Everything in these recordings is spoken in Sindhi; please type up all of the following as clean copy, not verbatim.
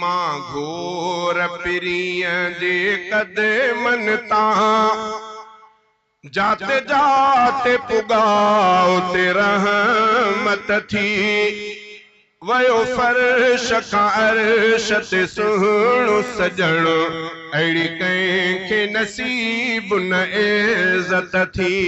مان گهور پرينء جي قدمن تان، جاتي جاتي پڳا اتي رحمت ٿي. ويو فرش کان عرش تي سهڻو سڄڻ، اهڙي ڪنهن کي نصيب نه عزت ٿي.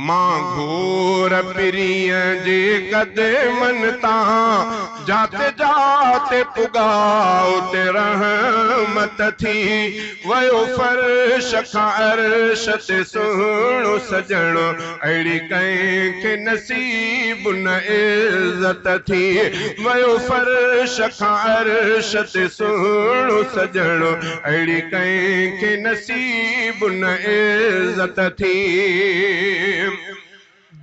مان گهور پرينء جي قدمن تان، جاتي جاتي پڳا اتي رحمت ٿي. ويو فرش کان عرش تي سهڻو سڄڻ، اهڙي ڪنهن کي نصيب نه عزت ٿي. ويو فرش کان عرش تي سهڻو سڄڻ، اهڙي ڪنهن کي نصيب نه عزت ٿي.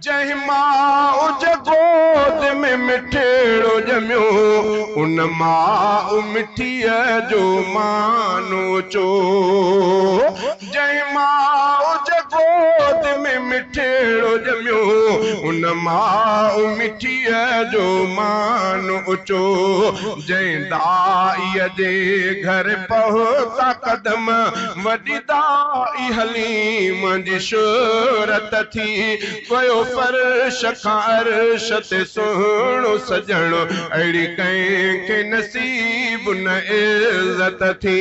جنهن ماء جي گود ۾ مٺڙو ڄميو، ان ماء مٺيء جو مان اوچو. جنهن ماء جي گود ۾ مٺڙو ڄميو، ان ماء مٺيء جو مان اوچو. جنهن دائيء جي گهر پهتا قدم، وڏي دائي حليم جي شهرت ٿي. ويو فرش کان عرش تي سهڻو سڄڻ، اهڙي ڪنهن کي نصيب نه عزت ٿي.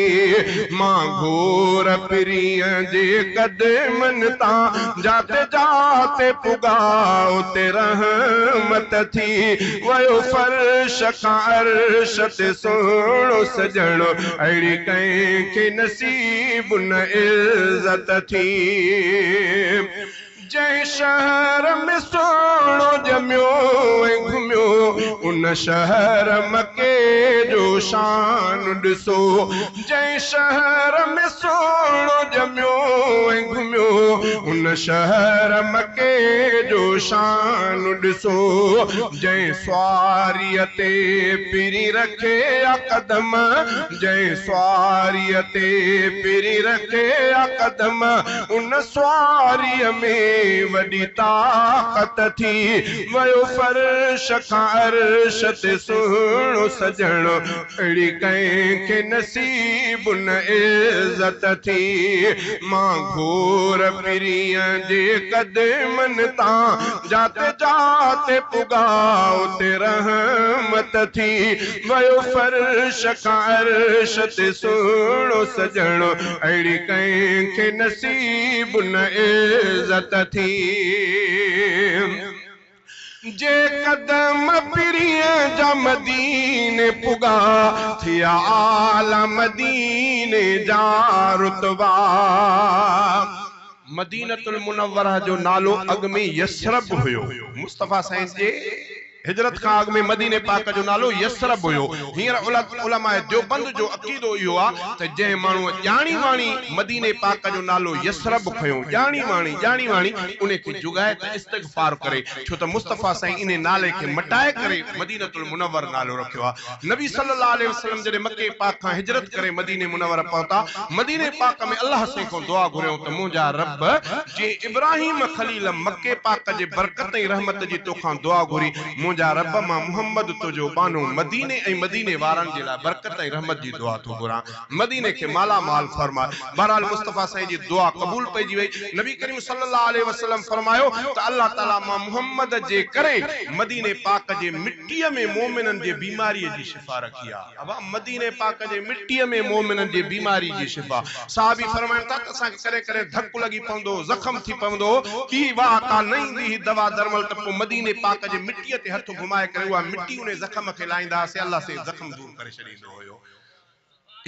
مان گهور پرينء جي قدمن تان، جاتي جاتي پڳا اتي رحمت ٿي. ويو فرش کان عرش تي سهڻو سڄڻ، اهڙي ڪنهن کي نصيب نه عزت ٿي. جنهن شهر ۾ سهڻو ڄميو ۽ گهميو، ان شهر مڪي جو شان ڏسو. جنهن شهر ۾ سهڻو ڄميو ۽ گهميو، ان شهر مڪي جو شان ڏسو. جنهن سواريء تي پرين رکي آ قدم، جنهن سواريء تي پرين رکي آ قدم، ان سواريء ۾ وڏي طاقت ٿي. ويو فرش کان عرش تي سهڻو سڄڻ، اهڙي ڪنهن کي نصيب نه عزت ٿي. مان گهور پرينء جي قدمن تان، جاتي جاتي پڳا اتي رحمت ٿي. ويو فرش کان عرش تي سهڻو سڄڻ، اهڙي ڪنهن کي نصيب نه عزت ٿي. جي قدم پرينء جا مديني پڳا، ٿيا اعليٰ مديني جا رتبا. مدينة المنوره جو نالو اڳ ۾ يثرب هيو. مصطفيٰ سائين جي هجرت کان اڳ ۾ مديني پاڪ جو نالو يثرب هيو. هينئر علماء ديوبند جو عقيدو اهو آ ته جنهن ماڻهوء ڄاڻي واڻي مديني پاڪ جو نالو يثرب کنيو، ڄاڻي واڻي، ڄاڻي واڻي، انهي کي جڳائي ته استغفار ڪري، ڇو ته مصطفيٰ سائين انهي نالي کي مٽائي ڪري مدينة المنور نالو رکيو آ. نبي صلّي الله عليه وسلّم جڏهن مڪي پاڪ کان هجرت ڪري مديني منوره پهتا، مديني پاڪ ۾ الله سائين کان دعا گهريائون ته منهنجا ربّ! جيئن ابراهيم خليل مڪي پاڪ جي برڪت ۽ رحمت جي توکان دعا گهري، منهنجا ربّ! مان محمد تنهنجو ٻانهو مديني ۽ مديني وارن جي لاء برڪت ۽ رحمت جي دعا ٿو گهران. مديني کي مالا مال فرماء. بهرحال مصطفيٰ سائين جي دعا قبول پئجي وئي. نبي ڪريم صلّي الله عليه وسلّم فرمايو ته الله تعاليٰ مان محمّد جي ڪري مديني پاڪ جي مٽيء ۾ مؤمنن جي بيماريء جي شفا رکي آ. ابا مديني پاڪ جي مٽيء ۾ مؤمنن جي بيماري جي شفا. صحابي فرمائن ٿا ته اسان کي ڪڏهن ڪڏهن ڌڪ لڳي پوندو هو، زخم ٿي پوندو هو، ٻي واهه ڪا نه ايندي هئي دوا درمل ته پوء مديني پاڪ جي مٽيء تي هٿ گهمائي ڪري اها مٽي انهي زخم کي لائيندا هئاسين الله سائين زخم دور ڪري ڇڏيندو هيو.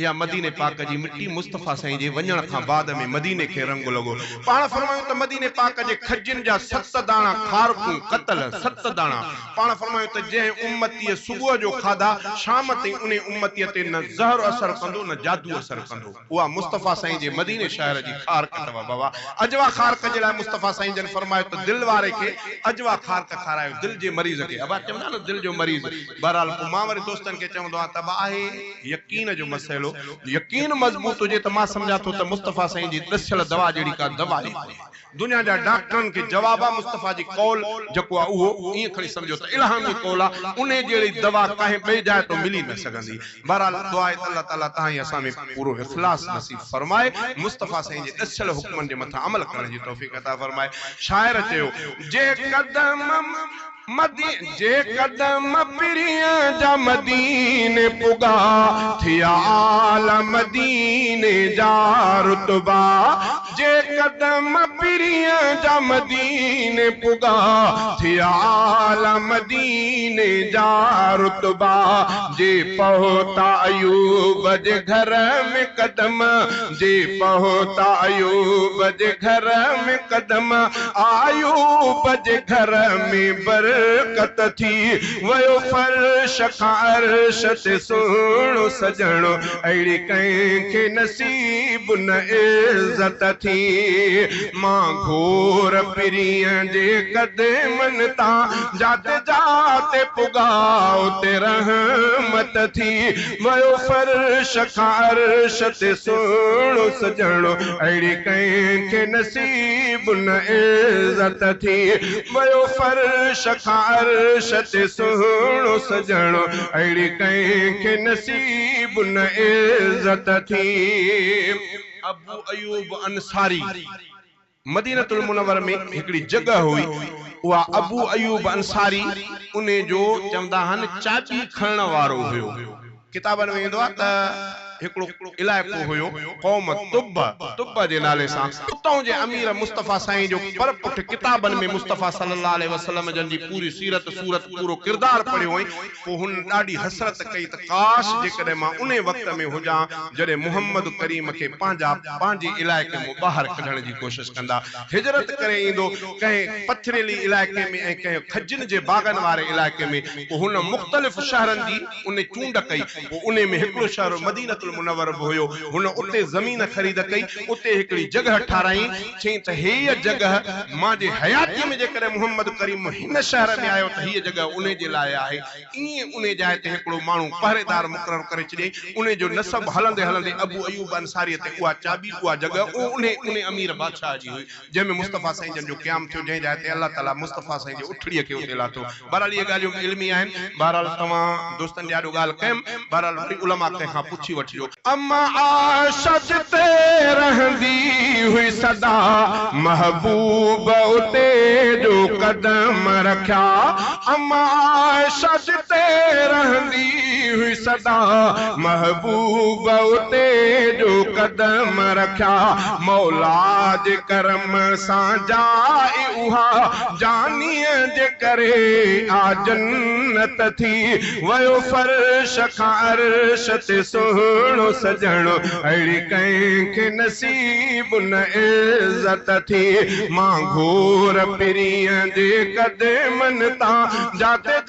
اها مديني پاڪ جي مٽي مصطفيٰ سائين جي وڃڻ کان بعد ۾ مديني کي رنگ لڳو. پاڻ فرمايون ته مديني پاڪ جي کجين جا ست داڻا کارڪون، ڪتل، ست داڻا. پاڻ فرمايون ته جنهن امتيء صبح جو کاڌا، شام تائين انهي امتيء تي نه زهر اثر ڪندو نه جادو اثر ڪندو. اها مصطفيٰ سائين جي مديني شهر جي کارڪ اٿو بابا. عجوه کارڪ جي لاء مصطفيٰ سائين جن فرمايو ته دل واري کي عجوه کارڪ کارايو، دل جي مريض کي. ابا چوندا نه دل جو مريض. بهرحال پوء مان وري دوستن کي چوندو آهيان ته ابا آهي يقين جو مسئلو، يقين مضبوط هجي ته مان سمجهان ٿو ته مصطفيٰ سائين جي ڏسيل دوا جهڙي ڪا دوا ئي ڪونهي. دنيا جا ڊاڪٽرن کي جواب آ مصطفيٰ جي قول جيڪو آ اهو ائين کڻي سمجهو ته الهامي قول آ انهي جهڙي دوا ڪنهن ٻئي جاء تون ملي نه سگهندي. بهرحال دعا آهي ته الله تعالي توهان ۽ اسان ۾ پورو اخلاص نصيب فرمائي مصطفيٰ سائين جي ڏسيل حڪمن جي مٿان عمل ڪرڻ جي توفيق عطا فرمائي. شاعر چيو. جي قدم جي قدم پرينء جا مديني پڳا، ٿيا اعليٰ مديني جا رتبا. جي قدم پرينء جا مديني پڳا، ٿيا اعليٰ مديني جا رتبا. جي پهتا ايوب جي گهر ۾ قدم، جي پهتا ايوب جي گهر ۾ قدم، ايوب جي گهر ۾ برڪت ٿي ويو فرش کان عرش تي سهڻو سڄڻ اهڙي ڪنهن کي نصيب نه عزت ٿي مان گهور پرينء جي قدمن تان جاتي جاتي پڳا اتي رحمت ٿي ويو فرش کان عرش تي سهڻو سڄڻ اهڙي ڪنهن کي نصيب نه عزت ٿي ويو فرش کان عرش تي سهڻو سڄڻ اهڙي ڪنهن کي نصيب نه عزت ٿي. ابو ايوب انصاري مدينة المنوره ۾ هڪڙي جڳهه هئي اها ابو ايوب انصاري انهي جو چوندا هن چاٻي کڻڻ وارو هيو. ڪتابن ۾ ايندو آهي ته هڪڙو علائقو هيو قوم تبع، تبع جي نالي سان، اتئون جي امير مصطفيٰ سائين جو پر پٺ ڪتابن ۾ مصطفيٰ صلي الله عليه وسلم جن جي پوري سيرت صورت پورو ڪردار پڙهيو هئائين، پوء هن ڏاڍي حسرت ڪئي ته ڪاش جيڪڏهن مان انهي وقت ۾ هجان جڏهن محمد ڪريم کي پنهنجا پنهنجي علائقي مون ٻاهر ڪڍڻ جي ڪوشش ڪندا هجرت ڪري ايندو ڪنهن پٿريلي علائقي ۾ ۽ ڪنهن کجين جي باغن واري علائقي ۾ پوء هن مختلف شهرن جي انهي چونڊ ڪئي، پوء انهي ۾ هڪڙو شهر مدينة المنوره به هيو، هن اتي زمين خريد ڪئي، اتي هڪڙي جڳهه ٺاهرائين، چيائين ته هيء جڳهه مان جي حياتيء ۾ جيڪڏهن محمد ڪريم هن شهر ۾ آيو ته هيء جڳهه انهي جي لاء آهي. ائين انهي جاء تي هڪڙو ماڻهو پهريدار مقرر ڪري ڇڏيائين، انهي جو نسب هلندي هلندي ابو ايوب انصاريء تي اها چاٻي، اها جڳهه، انهي انهي امير بادشاهه جي هئي. جنهن ۾ مصطفيٰ سائين جن جو قيام ٿيو، جنهن جاء تي الله تعاليٰ مصطفيٰ سائين جي اٺڙيء کي اتي لاٿو. بهرحال اهي ڳالهيون به علمي آهن. بهرحال توهان دوستن جي آڏو ڳالهه ڪيم. بهرحال وري علماء ڪنهن کان پڇي وٺجو. ام عائشه جتي رهندي هئي سدا محبوب اتي جو قدم رکيا ام عائشه جتي رهندي هئي سدا محبوب اتي جو قدم رکيا مولا جي ڪرم سان جاء اها جانيء جي ڪري آ جنت ٿي ويو فرش کان عرش تي سهڻو سڄڻ اهڙي ڪنهن کي نصيب نه عزت ٿي مان گهور پرينء جي قدمن تان جاتي.